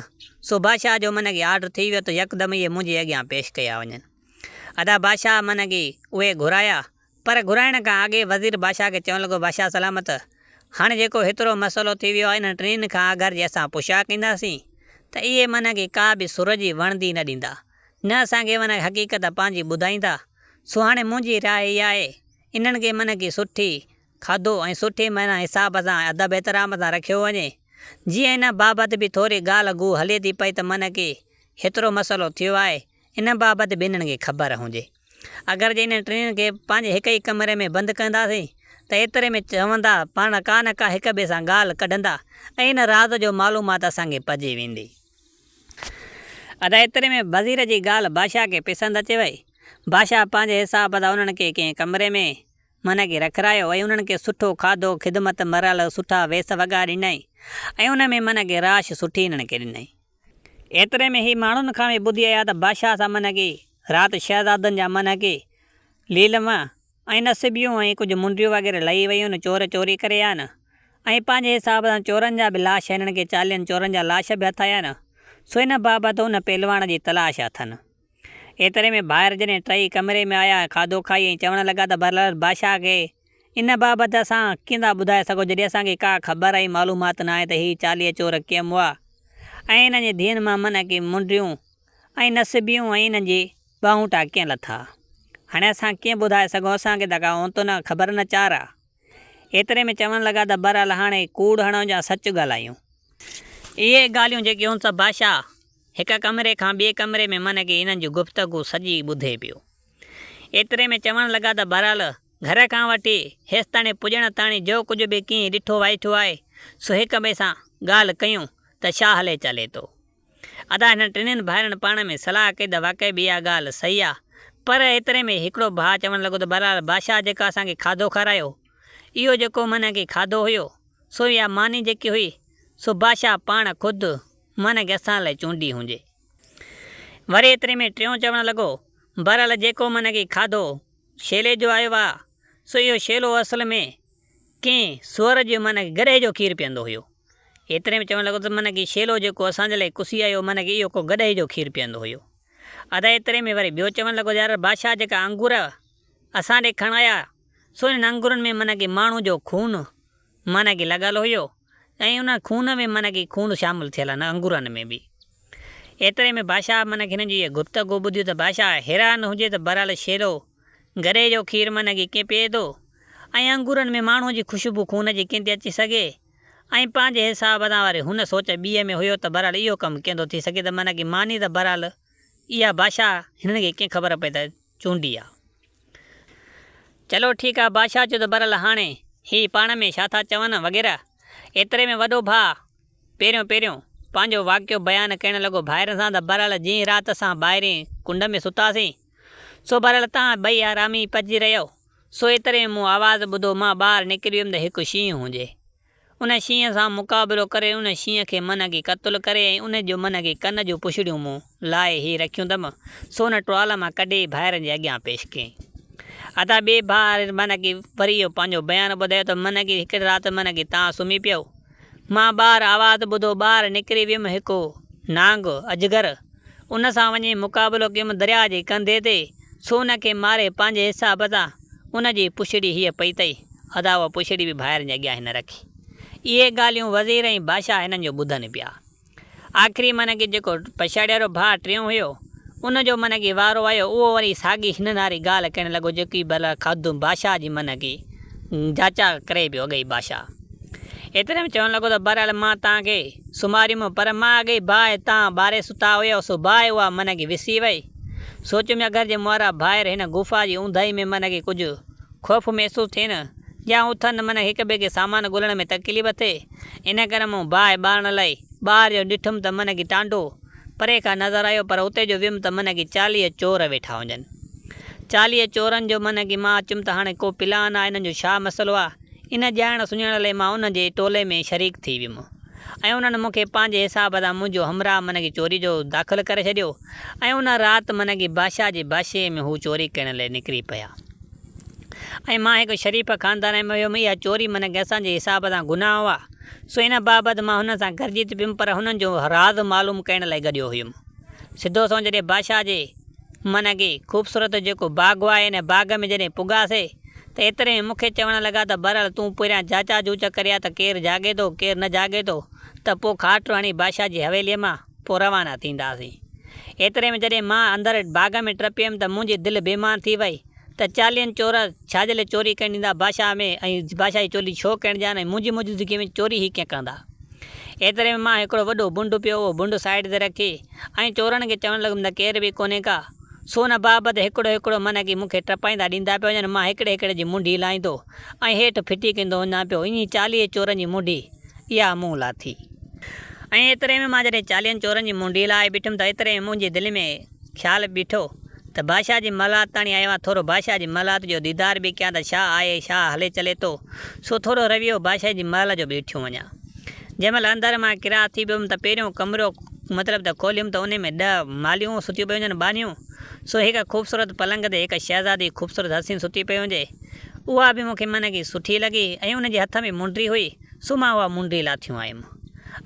سو بادشاهه جو من کي آرڊر ٿي ويو ته يڪدم اهي منهنجي اڳيان پيش ڪيا وڃن. ادا بادشاهه من کي اهي گهرايا پر گهرائڻ کان اڳي وزير بادشاهه کي چوڻ لڳو، بادشاهه سلامت! هاڻي جيڪو هيترو مسئلو ٿي ويو آهي، انهن ٽنهين کان اگر جي اسان پڇا ڪنداسين ته اهي معنيٰ ڪي ڪا به سر جي وڻندي نه ڏيندا، نه اسان کي معنيٰ حقيقت پنهنجي ٻڌائيندا، سو هاڻي منهنجي راء اها آهي، انهن کي معنيٰ ڪي سٺي کاڌو ۽ سٺي معنيٰ حساب سان ادب احترام سان رکيو وڃي، جيئن ان بابت به ٿوري ڳالهه گوء هلي ٿي پئي ته معنيٰ ڪي هيترو مسئلو ٿيو آهي، ان بابت به انهن کي خبر هجي. اگر جي انهن ٽنهين کي پنهنجي هڪ ئي ڪمري ۾ بند ڪنداسين ته ايتري ۾ چوندا پاڻ ڪا نه ڪا هڪ ٻئي سان ڳالهه ڪڍندا ۽ ان راز جو معلومات اسان کي پئجي ويندي. ادا ايتري ۾ وزير جي ڳالهه بادشاهه کي پسند اچي وئي. بادشاهه پنهنجي حساب سان انهن کي ڪنهن ڪمري ۾ من کي رکرايو ۽ انهن کي سٺو کاڌو، خدمت، مرحل، سٺا ويس وڳا ڏنائين ۽ ان ۾ من کي رهائش سٺي انهن کي ڏنائين. ايتري ۾ هي ماڻهن کان به ٻڌي آيا ته بادشاهه سان من ڪي رات شهزادن جا من ڪي ليلم ۽ نصبيون ۽ ڪجهه منڊيون وغيره لهي ويون چور چوري ڪري آيا آهن ۽ پنهنجي حساب سان چورن جا به لاش هنن کي چاليهن چورن جا لاش به هٿ آيا آهن سو ان بابت ان پهلواڻ جي تلاش اٿن. ايتري ۾ ڀائر جڏهن ٽئي ڪمري ۾ آيا ۽ کاڌو کائي ۽ چوڻ لڳا ته بهرحال بادشاهه کي ان بابت اسان ڪيئن ٿا ٻڌائي سگهون جڏهن اسان کي ڪا خبر ۽ معلومات ناهي ته هي 40 چور ڪيئن مئا ۽ انهن جي ڌيئن مان من ڪي منڊيون ۽ نصبيون ۽ انهن جي ٻانهوٽا ڪيئن لٿا. هاڻي اسان ڪيئن ٻڌائي سگهون اسان کي ته ڪا اونتو نه خبر نه چار آ. ايتري ۾ چوڻ لڳا ته بهرحال هاڻي ڪوڙ هڻون يا سچ ڳالهايون. اهي ڳالهيون جيڪي هن سان بادشاهه هڪ ڪمري کان ٻئي ڪمري ۾ من ڪي انهن جون گفتگو سڄي ٻڌي پيو. ايتري ۾ چوڻ لڳا ته بهرحال گهر کان وٺي هيستاڻي پڄڻ تاڻي جو ڪجهه به ڪنهن ڏٺو وائٺو آهي سو هڪ ٻئي سان ڳالهه ڪيون ته ڇا هلي چلي ٿو. ادا هنن ٽنهين ڀائرن پاڻ ۾ صلاح ڪئي ته واقعي به اها ڳالهه صحيح آ. پر ايتري ۾ هڪڙو ڀاء چوڻ لڳو ته بهرحال بادشاهه جيڪو اسان کي کاڌو کارايو اهو جيڪو من کي کاڌو هيو سو اها ماني جيڪي هئي سو بادشاهه پاڻ خود من کي اسان لاء چونڊي هجي. وري ايتري ۾ ٽيون چوڻ لڳو بهرحال جيڪو من کي کاڌو شيلي جو آيو آ سو اهو شيلو اصل ۾ ڪنهن سوئر جو من کي گڏهه جو کير پيئندو هيو. ايتري ۾ چوڻ لڳو ته من ڪي شيلو جيڪو اسان جي لاء ڪسي آيو من ڪي اهو ڪو گڏهه جو کير پيئندو هيو. ادا ايتري ۾ وري ٻيو چوڻ لڳو يار بادشاهه جيڪا انگور اسان ڏي کڻايا سو انهن انگورن ۾ من ڪي ماڻهو جو خون من ڪي لڳل هيو ۽ ان خون ۾ من ڪي خون شامل ٿيل آهن انگورن ۾ به. ايتري ۾ بادشاهه من ڪي هنن جي اها گفتگو ٻڌي ته بادشاهه حيران هجي ته بهرحال شيلو گڏهه جو کير من ڪي ڪيئن پيئي ٿو ۽ انگورن ۾ ماڻهو جي خوشبو خون جي ڪيئن ٿي اچي سگهي ۽ پنهنجي حساب سان وري هن سوچ ٻيء ۾ هيو ته بهرحال اهو ڪم ڪيئن ٿو ٿي سگهي ته من ڪي ماني ته بهرحال اها بادشاهه هنن کي ڪيئن خبر پئي ته چونڊي آ. چلو ٺيڪ آ بادشاهه چيو ته بهرحال هاڻي هي پاڻ ۾ ڇا ٿا چون وغيره. ايتري ۾ وڏو ڀاء پهريون پهريون پنهنجو واقعو بيان ڪرڻ لڳو ڀائرن سان ته بهرحال جنهن رات اسان ٻاهرين ڪنڊ ۾ ستاسين. سو بهرحال توهان ٻئي حرامي پچي رهيو. سو ايتري ۾ مون آواز ٻڌو، مان ٻاهر نڪري ويم ته هڪ شينهن هجي. ان شينهن سان مقابلو ڪري ان شينهن کي من کي قتل ڪري ۽ ان جو من کي ڪن جون پڇڙيون مون لاهي هي رکيون تم، سو ان ٽوال مان ڪڍي ڀائرن جي اڳيان پيش ڪيائين. ادا ٻئي ڀاء من کي وري اهو پنهنجو بيان ٻڌايو ته من کي هڪڙي رات من کي تان سمهي پيو. مان ٻاهر آواز ٻڌو ٻاهر نڪري ويم هڪ نانگ، اجگر، ان سان وڃي مقابلو ڪيم درياء جي ڪنڌي تي، سو ان کي ماري پنهنجي حساب سان ان جي پڇڙي هيء پئي تئي، ادا اها پڇڙي به ڀائرن جي اڳيان هن رکي. اهي ڳالهيون وزير ۽ بادشاهه هنن جو ٻڌن پيا. آخري من کي جيڪو پڇاڙي وارو ڀاء ٽيون هيو، ان جو من کي وارو آيو، اهو وري ساڳي هنن واري ڳالهه ڪرڻ لڳو جيڪي ڀلا خود بادشاهه جي من کي جاچا ڪري پيو اڳئي بادشاهه ايتري ۾ چوڻ لڳو ته بهرحال مان توهان کي سمهاريم پر مان اڳئي باهه تان ٻاري ستا هيا سو باهه اها من کي وسي وئي. سوچيم اگر جي مئارا ڀائر هن غفا جي اونداهي ۾ من کي ڪجهه خوف محسوس ٿين يا اٿن من هڪ ٻئي کي سامان ڳولڻ ۾ تڪليف ٿئي ان ڪري مون باهه ٻارڻ لاء ٻاهر جو ڏٺم ته من کي ٽانڊو پري کان نظر آيو پر اتي جو ويم ته من کي 40 چور ويٺا هجن. 40 چورن جو من کي مان اچيم ته هاڻي ڪو پلان آ انهن جو ڇا مسئلو آ ان ڄاڻڻ سڃاڻڻ لئي مان انهن جي ٽولي ۾ شريڪ ٿي ويم ۽ انهن مون کي پنهنجي حساب سان منهنجو همراهه من کي چوري جو داخل ڪري ڇڏيو ۽ ان رات من کي بادشاهه جي بادشاهي ۾ هو چوري ڪرڻ لئي نڪري پيا ۽ مان هڪ شريف خاندان ۾ هيم اها چوري من کي اسان جي حساب سان گناهه آ سو ان بابت مان هنن سان گڏجي ته پيم پر هنن جو راز معلوم ڪرڻ لئي گڏيو هيم. سڌو سنئون جڏهن بادشاهه جي من کي خوبصورت جيڪو باغ آهي ان باغ ۾ جڏهن پڳاسي ته ايتري ۾ مون کي چوڻ لڳا ته بهرحال تون پهريان جاچا جوچ ڪري آ ته ڪير جاڳي ٿو ڪير نه جاڳي ٿو ته پوء کاٽ هڻي بادشاهه جي حويليء مان پوء روانا ٿينداسين. ايتري ۾ جڏهن مان اندر باغ ۾ ٽپيم ته منهنجي دل بيمان ٿي وئي ته چاليهن چور ڇا جي لاء چوري ڪرڻ ايندا بادشاهه ۾ ۽ بادشاهه جي چوري ڇو ڪرڻ ڏيان ۽ منهنجي موجودگيء ۾ چوري هي ڪيئن ڪندا. ايتري ۾ مان هڪڙو وڏو بنڊ پيو اهو بنڊ سائيڊ تي رکي ۽ چورن کي چوڻ لڳم ته ڪير به ڪونهي ڪا سو ان بابت هڪڙو هڪڙو من ڪي مون کي ٽپائيندا ڏيندا پيا وڃن مان هڪڙي هڪڙي جي منڍي لاهيندو ۽ هيٺ ڦٽي ڪندو وڃان پيو ائين 40 چورن جي منڍي اها مون لاٿي. ۽ ايتري ۾ مان جڏهن چاليهن چورن جي منڍي لاهي بيٺم ته ايتري ۾ منهنجي دل ۾ خيال بيٺو ته بادشاهه جي محلات تاڻي آيو آهيان، ٿورو بادشاهه جي محلات جو ديدار به ڪيان ته ڇا آهي، ڇا هلي چلي ٿو، سو ٿورو رويو بادشاهه جي محل جو به ڏٺيون وڃان. جنهن مهل اندر مان ڪراس ٿي پيم ته پهريون ڪمرو مطلب ته کوليم ته انهي ۾ 10 ماليون ستيون پيون هجن، ٻانهيون، سو هڪ خوبصورت پلنگ تي هڪ شهزادي خوبصورت حسين ستي پئي هجي، اها به مون کي من کي سٺي لڳي ۽ ان جي هٿ ۾ منڊي هئي، سو مان اها منڊي لاٿيون آيم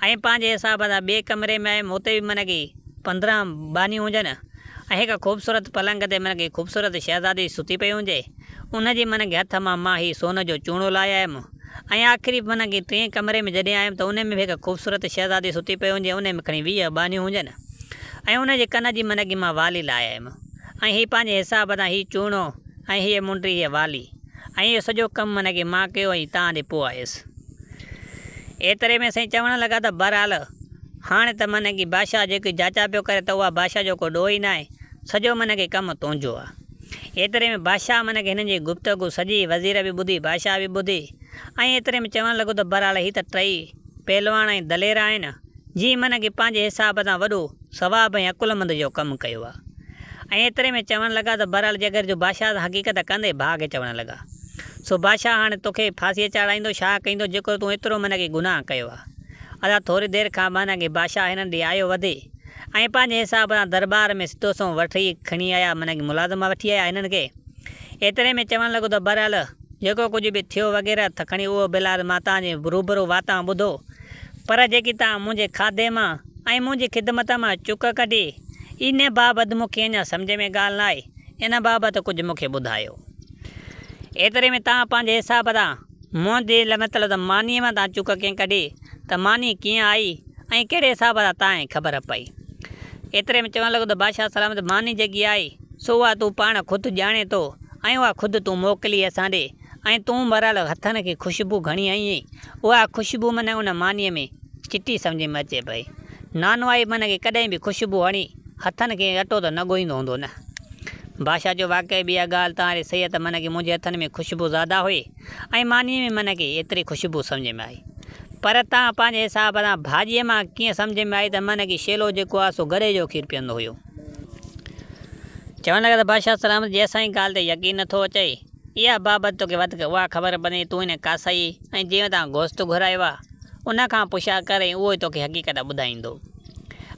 ۽ پنهنجي حساب سان ٻئي ڪمري ۾ آيم، اتي به من کي 15 ٻانهيون هجن ۽ هڪ خوبصورت پلنگ تي من کي خوبصورت شهزادي ستي پئي هجي، ان جي من کي هٿ مان مان هي سون جو چوڻو لاهي آيم ۽ آخري من کي ٽئين ڪمري ۾ جڏهن آيم ته ان ۾ به هڪ خوبصورت شهزادي ستي پئي هجي، ان ۾ کڻي 20 ٻانهيون هجن ۽ ان جي ڪن جي من کي مان والي لاهي آيم ۽ هي پنهنجي حساب سان هي چوڻو ۽ هيء منڊي هيء والي. ۽ اهو سڄو ڪم من کي مان ڪيو ۽ تان ڏي پوء آيس. ايتري ۾ سائين چوڻ لڳا ته بهرحال هاڻي ته من کي بادشاهه جيڪي جاچا پيو ڪري ته اها بادشاهه جو ڪو ڏوهه ئي ناهي، سڄو من کي ڪم تنهنجو آ. ايتري ۾ بادشاهه من کي هنن جي گفتگو سڄي وزير به ٻڌي، بادشاهه به ٻڌي ۽ ايتري ۾ چوڻ لڳو ته بهرحال هي ته ٽئي پهلواڻ ۽ دلير آهن، جي من کي پنهنجي حساب سان وڏو ثواب ۽ عقلمند جو ڪم ڪيو آ. ۽ ايتري ۾ چوڻ لڳا ته بهرحال جيڪر جو بادشاهه سان حقيقت ڪندي ڀاء کي چوڻ لڳا. سو بادشاهه هاڻي توکي ڦاسيء چاڙهائيندو ڇا ڪيندو جيڪر تون ايترو من کي گناهه ڪيو آ. ادا ٿوري دير کان من کي بادشاهه هنن ڏي آيو وڌي ۽ پنهنجي حساب سان درٻار ۾ سڌو سنئون وٺي کڻي آيا من کي ملازم وٺي آيا هنن کي. ايتري ۾ چوڻ لڳو ته بهرحال جيڪو ڪجهه به ٿيو وغيره ته کڻي اهو بلحال مان توهان جي روبرو واتان ٻڌو پر جيڪي توهان منهنجي کاڌي مان ۽ منهنجي خدمت مان چڪ ڪڍي، ان بابت مون کي اڃا سمجهه ۾ ڳالهه نه آئي، ان بابت ڪجهه مون کي ٻڌايو. ايتري ۾ توهان پنهنجي حساب سان منهنجي لاء مطلب ته مانيء مان توهان چڪ ڪيئن ڪڍي، ته ماني ڪيئن آئي ۽ ڪهڙي حساب سان توهان کي خبر پئي. ايتري ۾ چوڻ لڳو ته بادشاهه سلامت ماني جيڪي آئي، سو اها تون پاڻ خود ڄاڻين ٿو ۽ اها خود تون موڪلي اسان ڏي ۽ تون بهرحال هٿن کي خوشبو گهڻي هنئي، اها خوشبو من ان مانيء ۾ چٽي سمجهه ۾ اچي پئي. نانوائي من کي ڪڏهن به خوشبو هڻي هٿن کي اٽو ته نه ڳوهيندو هوندو نه. بادشاهه چيو واقعي به اها ڳالهه توهان جي صحيح ته من کي منهنجي هٿن ۾ خوشبو زياده هئي ۽ مانيء ۾ من کي ايتري خوشبو سمجهه ۾ آئي. پر توهان پنهنجي حساب سان ڀاڄيء مان ڪيئن سمجهه ۾ آئي ته من کي شيلو جيڪو آهي سو گڏهه جو کير پيئندو هيو. چوڻ لڳا ته بادشاهه سلامت جي اسان جي ڳالهه تي يقين نٿو اچئي، اها بابت توکي وڌيڪ اها خبر پوندي تون هن ڪاسائي ۽ جنهن وٽان گوشت گهرايو آ، ان کان پڇا ڪر ۽ اهو ئي توکي حقيقت ٻڌائيندو.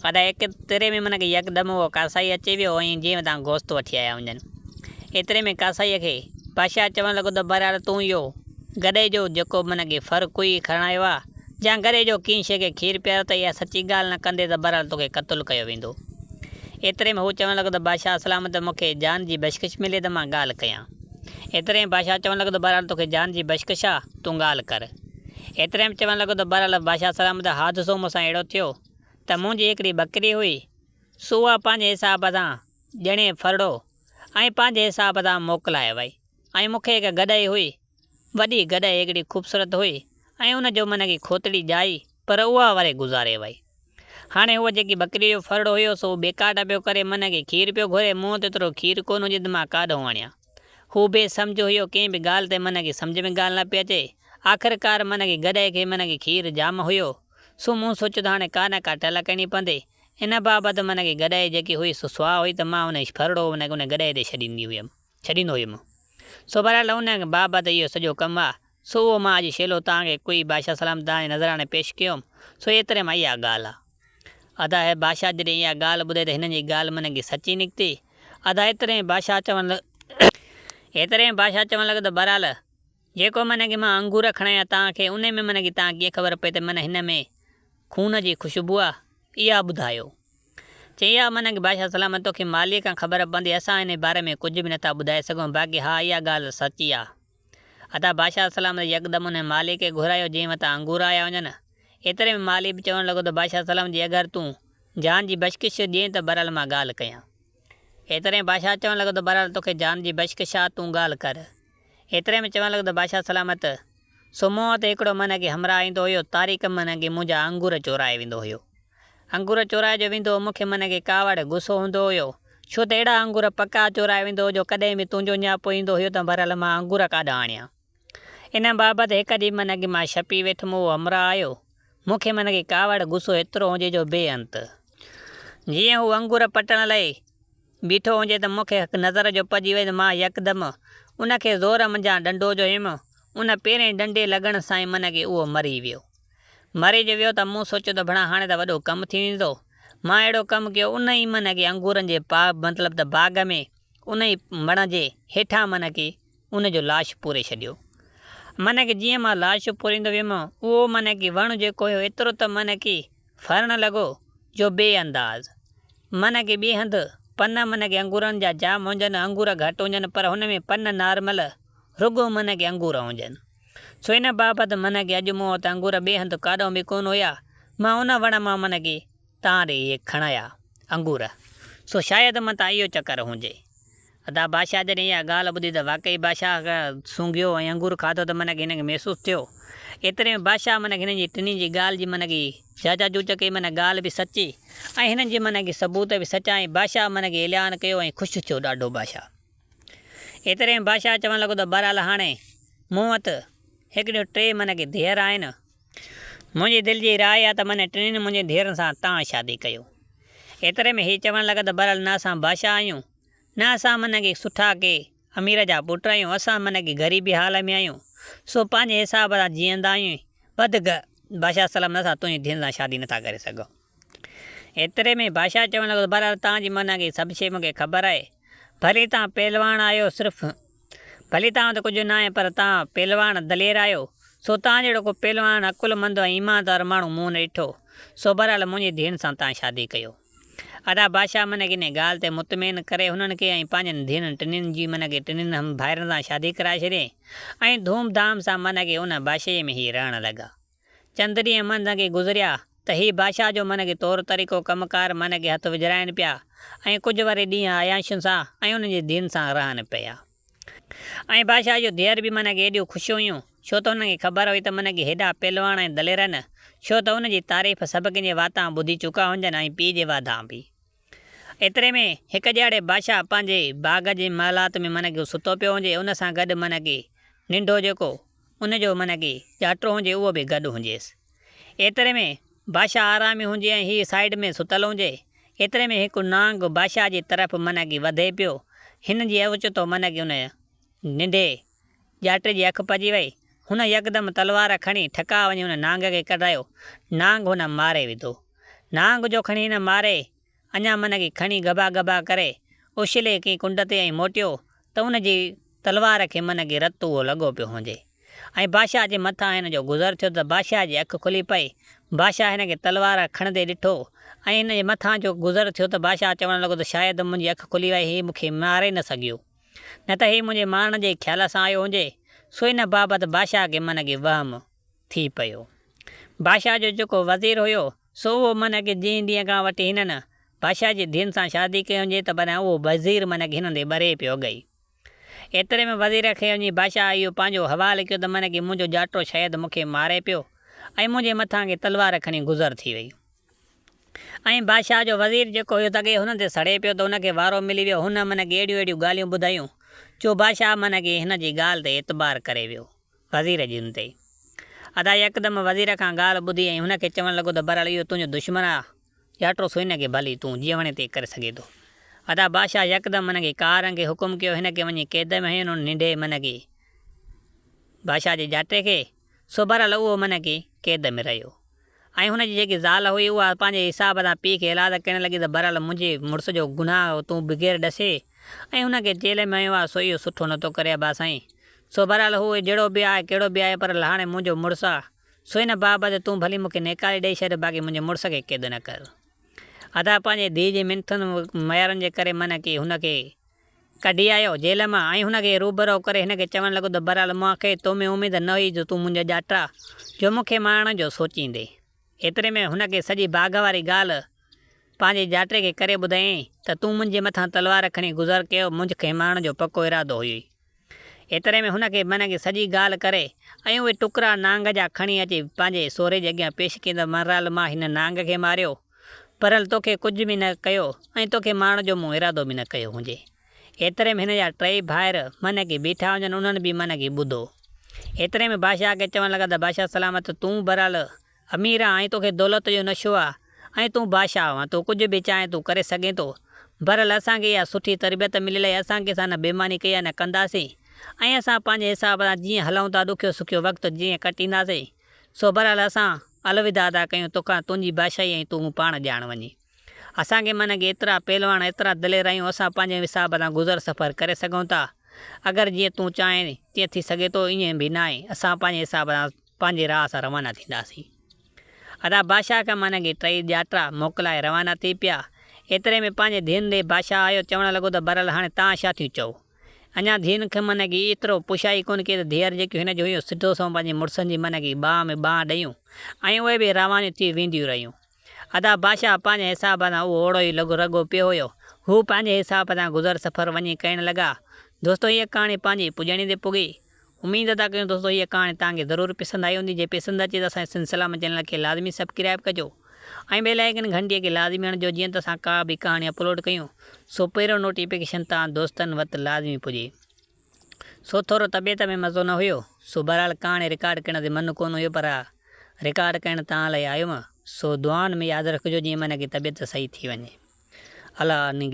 ادا ايتري ۾ من کي يڪدم اهو ڪاسائي اچي ويو ۽ جنهن وٽان گوشت وٺي آيا هجن. ايتري ۾ ڪاسائيء کي بادشاهه چوڻ لڳو ته بهرحال تون اهو گڏهه جو جيڪو من کي ڦر ڪوئي کڻايو آ، يا گڏهه جو ڪنهن شيء کي کير پياريو ته اها سچي ڳالهه نه ڪندي ته بهرحال توکي قتل ڪيو ويندو. ايتري ۾ هو چوڻ لڳو ته بادشاهه سلامت مون کي جان جي بخشش ملي ته مان ڳالهه ڪيان. ايتري ۾ بادشاهه چوڻ لڳو ته بهرحال توکي جان جي بخشش آ، تون ڳالهه ڪر. ايتري ۾ چوڻ لڳو ته بهرحال بادشاهه سلامت حادثو مون سان اهڙو ٿيو ته منهنجي هڪڙي ٻڪري هئي، سو اها پنهنجي حساب سان ڄڻي ڦرڙو ۽ پنهنجي حساب سان موڪلائي وئي ۽ مون کي هڪ گڏهي هئي، وڏي گڏهه هڪڙي خوبصورت هئي ۽ ان جو من کي کوتڙي ڄائي پر اها وري گذاري وئي. هاڻي هوء جيڪي ٻڪريء جو ڦرڙو هيو سو ٻيڪاٽ پيو ڪري من کي کير پيو گهري، مون وٽ ايترو کير ڪونه هجي ته مان ڪاڏهون آڻيان. هو بي سمجهه هيو، ڪنهن به ڳالهه تي من کي سمجهه ۾ ڳالهه نه پئي اچي. آخرڪار من کي گڏهه کي من کي کير جام هيو، سو مون سوچيو ته هاڻي ڪا نه ڪا ٽل ڪرڻي پوندي. ان بابت من کي گڏهه جيڪي هئي سو سواء هئي ته مان ان ڦرڙو ان گڏهه تي ڇڏيندي هيم. ڇڏيندو هيم. سو بهرحال ان بابت اهو سڄو ڪم آ، سو اهو مان اڄ شيلو توهان کي ڪوئي بادشاهه سلامت توهان جي نظراڻي پيش ڪيوم، سو ايتري مان اها ڳالهه آ. ادا هي بادشاهه جڏهن اها ڳالهه ٻڌي ته هنن جي ڳالهه من کي سچي نڪتي. ادا ايتري ۾ بادشاهه چوڻ ايتري ۾ بادشاهه چوڻ لڳو ته بهرحال جيڪو من کي مان انگور کڻايا توهان کي انهي ۾ من کي توهان ڪيئن خبر پئي ته من هن ۾ خون جي خوشبو آ، اها ٻڌايو. چيائين، يا منڱ بادشاهه سلامت توکي ماليء کان خبر پوندي، اسان انهي باري ۾ ڪجهه به نٿا ٻڌائي سگهون، باقي ها اها ڳالهه ته سچي آ. ادا بادشاهه سلامت يڪدم انهي مالهي کي گهرايو جنهن وٽان انگور آيا هجن. ايتري ۾ مالهي به چوڻ لڳو ته بادشاهه سلامت جي اگر تون جان جي بخشش ڏين ته بهرحال مان ڳالهه ڪيان. ايتري ۾ بادشاهه چوڻ لڳو ته بهرحال توکي جان جي بخشش آ تون ڳالهه ڪر. ايتري ۾ چوڻ لڳو ته بادشاهه سلامت سو مون وٽ هڪڙو من اڳي همراهه ايندو هيو، طارق من اڳي منهنجا انگور چورائي ويندو هيو. انگور چورائي جو ويندو هو، مون کي من اڳي ڪاوڙ، غصو هوندو هيو، ڇو ته اهڙا انگور پڪا چورائي ويندو هو جو ڪڏهن به تنهنجو نياپو ايندو هيو ته بهرحال مان انگور ڪاڏانهن آڻيان. ان بابت هڪ ڏينهن من اڳي مان شپي ويٺم اهو همراهه آيو، مون کي من اڳي ڪاوڙ، غصو ايترو هجي جو بي انت. جيئن هو انگور پٽڻ لئي بيٺو هجي ته مون کي هڪ نظر جو پئجي وئي ته مان يڪدم ان کي زور منجهان ڏنڊو جو هيم، ان پهرئين ڏنڊي لڳڻ سان ئي من کي اهو مري ويو. مري جو ويو ته مون سوچيو ته ڀڻا هاڻي ته وڏو ڪم ٿي ويندو. مان اهڙو ڪم ڪيو ان ئي من کي انگورن جي پاء مطلب ته باغ ۾ ان ئي وڻ جي هيٺان من کي ان جو لاش پوري ڇڏيو. من کي جيئن مان لاش پوريندو ويم اهو من کي وڻ جيڪو هيو ايترو ته من کي ڦرڻ لڳو جو بي انداز. من ڪي ٻئي هنڌ پن من ڪي انگورن جا جام هجن، انگور گهٽ هجن پر هن ۾ پن نارمل رڳو من ڪي انگور هجن. سو ان بابت من ڪي اڄ مون وٽ انگور ٻئي هنڌ ڪاڏهون به ڪونه هيا، مان ان وڻ مان من ڪي تان ڏي اهي کڻايا انگور. سو شايد متان اهو چڪر هجي. ادا بادشاهه جڏهن اها ڳالهه ٻڌي ته واقعي بادشاهه سونگهيو ۽ انگور کاڌو ته منک هن کي محسوس ٿيو. ايتري ۾ بادشاهه منک هنن جي ٽنهي جي ڳالهه جي منک جاچا جوچ ڪئي منک ڳالهه به سچي ۽ هنن جي منک ثبوت به سچا ۽ بادشاهه منک اعلان ڪيو ۽ خوش ٿيو ڏاڍو بادشاهه. ايتري ۾ بادشاهه چوڻ لڳو ته بهرحال هاڻي مون وٽ هڪڙيون ٽي منک ڌيئر آهن. منهنجي دل جي راء آ ته منهن ٽنهين منهنجي ڌيئرن سان تان شادي ڪيو. ايتري ۾ هي چوڻ لڳا ته بهرحال نه اسان بادشاهه آهيون، نه اسان منهن ڪي سٺا ڪي امير جا پٽ آهيون، اسان منهن ڪي غريبي حال ۾ آهيون، سو پنهنجي حساب سان جيئندا آهيون، وڌ بادشاهه سلامت اسان تنهنجي ڌيئن سان شادي نٿا ڪري سگهون. ايتري ۾ بادشاهه چوڻ لڳو ته بهرحال توهان جي معنيٰ ڪي سڀ شيء مون کي خبر آهي. ڀلي توهان پهلواڻ آهيو صرف ڀلي توهان وٽ ڪجهه ناهي پر توهان پهلواڻ دلير آهيو سو توهان جهڙو ڪو پهلواڻ عقلمند ۽ ايماندار ماڻهو مون نه ڏٺو سو بهرحال منهنجي ڌيئن سان توهان شادي ڪيو. ادا بادشاهه من کي انهي ڳالهه تي مطمئن ڪري هنن کي ۽ پنهنجن ڌيئرن ٽنهين جي من کي ٽنهين هم ڀائرن سان شادي ڪرائي ڇڏيائين ۽ ڌوم ڌام سان من کي ان بادشاهيء ۾ هي رهڻ لڳا. چند ڏينهن من کي گذريا ته هي بادشاهه جو من کي طور طريقو ڪم ڪار من کي هٿ وجهرائين پيا ۽ ڪجهه وري ڏينهن عياشين سان ۽ انهن جي ڌيئن سان رهن پيا. ۽ بادشاهه جون ڌيئر به من کي ايڏيون خوش هيون ڇو ته انهن کي خبر هئي ته من کي هيڏا پهلواڻ ۽ دلير آهن ڇو ته ان جي تعريف سڀ ڪنهن جي واتان ٻڌي چڪا هجن ۽ پيء جي واتان به. ايتري ۾ هڪ ڏيهاڙي بادشاهه پنهنجي باغ جي محلات ۾ من کي ستو پيو هجي ان سان گڏ من کي ننڍو جيڪو ان جو من ڪي ڄاٽو هجي اهو به گڏ هجيس. ايتري ۾ بادشاهه آرامي هجي ۽ هي سائيڊ ۾ ستل هجي. ايتري ۾ هڪ نانگ بادشاهه جي طرف منگي وڌي پيو. هن جي اوچتو منگي ان ننڍي ڄاٽي جي اک پئجي وئي. هن يڪدم تلوار کڻي ٺڪاء وڃي ان نانگ کي ڪڍرايو. نانگ هن ماري وڌو. نانگ جو کڻي هن ماري اڃا منگي کڻي ڳڀا ڳڀا ڪري اڇلي ڪنهن ڪنڊ تي ۽ موٽيو ته ان جي تلوار کي منگي رت اهو لڳو پيو هجي. ۽ بادشاهه جي مٿان هن جو گذر ٿيو ته بادشاهه جي اک کلي پئي. بادشاهه هن کي تلوار کڻندي ڏٺو ۽ هن جي مٿان جو گذر ٿيو ته بادشاهه چوڻ لڳو ته شايد منهنجي اک کلي وئي هي مون کي ماري نه سگهيو. نه ته هي منهنجي مارڻ جي خيال سان آيو هجي. سو ان بابت بادشاهه کي من کي وهم ٿي پيو. بادشاهه جو جيڪو وزير هيو، سو اهو من کي جنهن ڏينهن کان وٺي هنن بادشاهه جي ڌيئن سان شادي ڪئي هجي ته بنان اهو وزير من کي هنن تي ٻري پيو اڳئي. ايتري ۾ وزير کي وڃي بادشاهه اهو پنهنجو حوال ڪيو ته من کي منهنجو ڄاٽو شايد مون کي ماري پيو ۽ منهنجي مٿان کي تلوار کڻي گذر ٿي وئي. ۽ بادشاهه جو وزير جيڪو هيو ته اڳي هن تي سڙي پيو ته هن کي وارو ملي ويو. هن من کي اهڙيون اهڙيون ڳالهيون ٻڌايون جو بادشاهه من کي هن جي ڳالهه تي اعتبار ڪري ويو. وزير جي ان تي. ادا يڪدم وزير کان ڳالهه ٻڌي ۽ هن کي چوڻ لڳو ته بهرحال اهو تنهنجو دشمن آ، ڄاٽو سو هن کي ڀلي تون جيئن وڻين تيئن ڪري سگهين ٿو. ادا بادشاهه يڪدم من کي ڪارن کي حڪم ڪيو هن کي وڃي قيد ۾ هنيو ان ننڍي من کي بادشاهه جي ڄاٽي کي سو بهرحال اهو من کي قيد ۾ رهيو. ۽ هن جي جيڪي زال هئي اها پنهنجي حساب سان پيء کي ايلاز ڪرڻ لڳي ته بهرحال منهنجي مڙس جو گناهه تون بغير ڏسي ۽ هن کي جيل ۾ هنيو آهي سو اهو سٺو نٿو ڪري ابا سائين سو بهرحال هو جهڙو به آهي ڪهڙو به آهي پر هاڻي منهنجو مڙس آهي سو ان بابت تون ڀلي مون کي نيڪالي ڏئي ڇڏ باقي منهنجي مڙس کي قيد نه ڪر. ادا پنهنجي ڌيء جي منٿن ميارن جي ڪري من ڪي هن کي ڪڍي آيو جيل مان ۽ هن کي روبرو ڪري هن کي چوڻ لڳو ته بهرحال مون کي تو ۾ اميد نه هئي جو تون منهنجا ڄاٽا جو مون کي مارڻ جو سوچيندين. ايتري ۾ هن کي سڄي باغ واري ڳالهه پنهنجي ڄاٽي کي ڪري ٻڌايائين ته تون منهنجي مٿان تلوار کڻي گذر ڪيو منهنجي کي مارڻ جو پڪو ارادو هيئي. ايتري ۾ هن کي من کي سڄي ڳالهه ڪري ۽ اهي ٽڪرا نانگ جا کڻي اچي پنهنجي سهري جي اڳيان پيش ڪيائين ته بهرحال مان هن نانگ کي ماريو پرل توکي ڪجهه به نه ڪيو ۽ توکي مارڻ جو مون ارادو به نه ڪيو هجي. ايتري ۾ هن جا ٽئي ڀائر من کي بيٺا هجن انهن به من کي ٻڌو. ايتري ۾ بادشاهه کي چوڻ لڳا ته بادشاهه سلامت تون بهرحال امير آن ۽ توکي دولت جو نشو آ ۽ تون بادشاهه آن تون ڪجهه به چاهين تون ڪري سگهين ٿو. بهرحال اسان کي اها سٺي تربيت مليل آهي اسان ڪنهن سان نه بيماني ڪئي آ نه ڪنداسين ۽ اسان پنهنجي حساب سان جيئن هلون ٿا ڏکيو سکيو وقت جيئن ڪٽينداسين. سو بهرحال اسان الوداع ٿا ڪيون توکان تنهنجي بادشاهي ۽ تون پاڻ ڄاڻ وڃي. اسان کي من ڪي ايترا پهلواڻ ايترا دلير آهيون اسان پنهنجي حساب سان گذر سفر ڪري سگهون ٿا. اگر جيئن تون چاهين تيئن ٿي سگهي ٿو ائين به ناهي اسان پنهنجي حساب سان پنهنجي راهه سان روانا ٿينداسين. ادا بادشاهه کان من ڪي ٽئي ڄاٽا موڪلائي روانا ٿي پيا. ايتري ۾ پنهنجي ڌيئن ڏي بادشاهه آيو چوڻ لڳو ته بهرحال هاڻي توهان ڇا ٿيون چئو. اڃا ڌيئن کي من کي ايترو پڇائي ڪونه ڪئي ته ڌيئر جيڪيون هن جون هيون سڌو سنئون پنهنجي مڙسن جي من کي ٻانهن ۾ ٻانهن ڏيون ۽ اهي به روانيون ٿي وينديون رهيون. ادا بادشاهه پنهنجي حساب سان اهو اوڙو ئي لڳو رڳو پيو هيو. هو پنهنجي حساب سان گذر سفر وڃي ڪرڻ لڳا. دوستو هيء ڪهاڻي پنهنجي پڄاڻي تي پڳي. اميد ٿا ڪيون دوستو هيء ڪهاڻي توهان کي ضرور پسند آئي هوندي جي پسند اچي ته اسان جي سنڌ سلامت چينل کي لازمي سبڪرائب ڪجو ۽ بيل آئيڪن گهنٽي کي لازمي هڻجو جيئن ته اسان ڪا به ڪهاڻي اپلوڊ ڪيون سو پهريون نوٽيفڪيشن توهان دوستن وت لازمي پڄي. سو ٿورو طبيعت ۾ مزو نه هيو سو بهرحال ڪهاڻي رڪارڊ ڪرڻ تي من ڪونه هيو پر رڪارڊ ڪرڻ توهان لاء آيم سو دعائن ۾ ياد رکجو جيئن من کي طبيعت صحيح ٿي وڃي. الله نگهبان.